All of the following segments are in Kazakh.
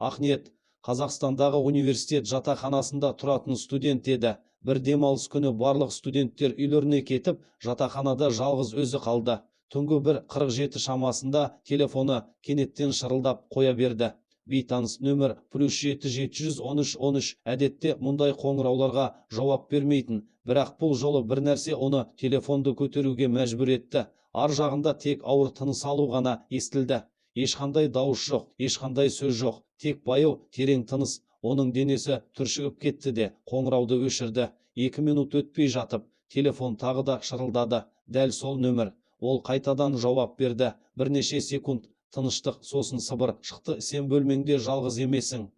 Ақниет Қазақстандағы университет жатақханасында тұратын студент еді. Бір демалыс күні барлық студенттер үйлеріне кетіп, жатақханада жалғыз өзі қалды. Түнгі 1:47 шамасында телефоны кенеттен шырылдап қоя берді. Бейтаныс нөмір: +7 713 13. Әдетте мұндай қоңырауларға жауап бермейтін, бірақ бұл жолы бір нәрсе оны телефонды көтеруге мәжбүр етті. Ар жағында тек ауыр тыныс алу ғана естілді. Ешқандай дауыс жоқ, ешқандай сөз жоқ, тек баяу, терең тыныс. Оның денесі түршігіп кетті де, қоңырауды өшірді. 2 минут өтпей жатып телефон тағы да шырылдады. Дәл сол нөмір. Ол қайтадан жауап берді. Бірнеше секунд тыныштық, сосын сыбыр шықты: «Сен бөлмеңде жалғыз емессің».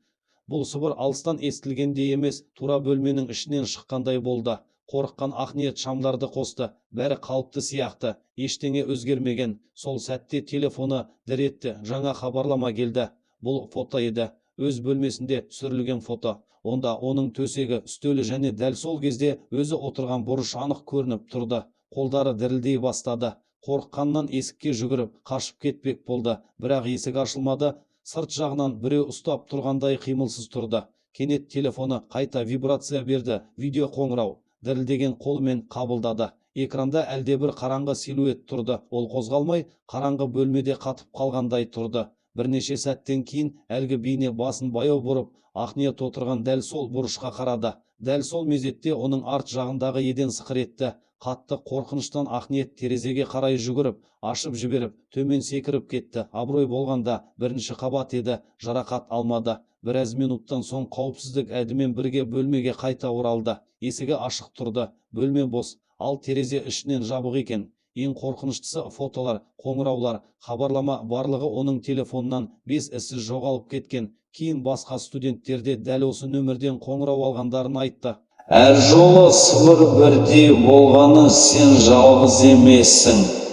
Бұл сыбыр алыстан естілгендей емес, тура бөлменің ішінен шыққандай болды. Қорыққан Ақниет шамдарды қосты. Бәрі қалыпты сияқты, ештеңе өзгермеген. Сол сәтте телефоны дір етті. Жаңа хабарлама келді. Бұл фото еді, өз бөлмесінде түсірілген фото. Онда оның төсегі, үстелі және дәл сол кезде өзі отырған бұрыш анық көрініп тұрды. Қолдары дірілдей бастады. Қорыққаннан есікке жүгіріп, қашып кетпек болды, бірақ есік ашылмады. Сырт жағынан біреу ұстап тұрғандай қимылсыз тұрды. Кенет телефоны қайта вибрация берді. Видео қоңырау. Дірілдеген қолымен қабылдады. Экранда әлдебір қараңғы силуэт тұрды. Ол қозғалмай, қараңғы бөлмеде қатып қалғандай тұрды. Бірнеше сәттен кейін әлгі бейне басын баяу бұрып, Ақниет отырған дәл сол бұрышқа қарады. Дәл сол мезетте оның арт жағындағы еден сықыр етті. Қатты қорқыныштан Ақниет терезеге қарай жүгіріп, ашып жіберіп, төмен секіріп кетті. Абырой болғанда, бірінші қабат еді, жарақат алмады. Біраз минуттан соң қауіпсіздік әдімен бірге бөлмеге қайта оралды. Есігі ашық тұрды, бөлме бос, ал терезе ішінен жабық екен. Ең қорқыныштысы, фотолар, қоңыраулар, хабарлама — барлығы оның телефонынан бес ізсіз жоғалып кеткен. Кейін басқа студенттер де дәл осы нөмірден қоңырау алғандарын айтты. Әр жолы сыбыр бірдей болғаны: «Сен жалғыз емессің».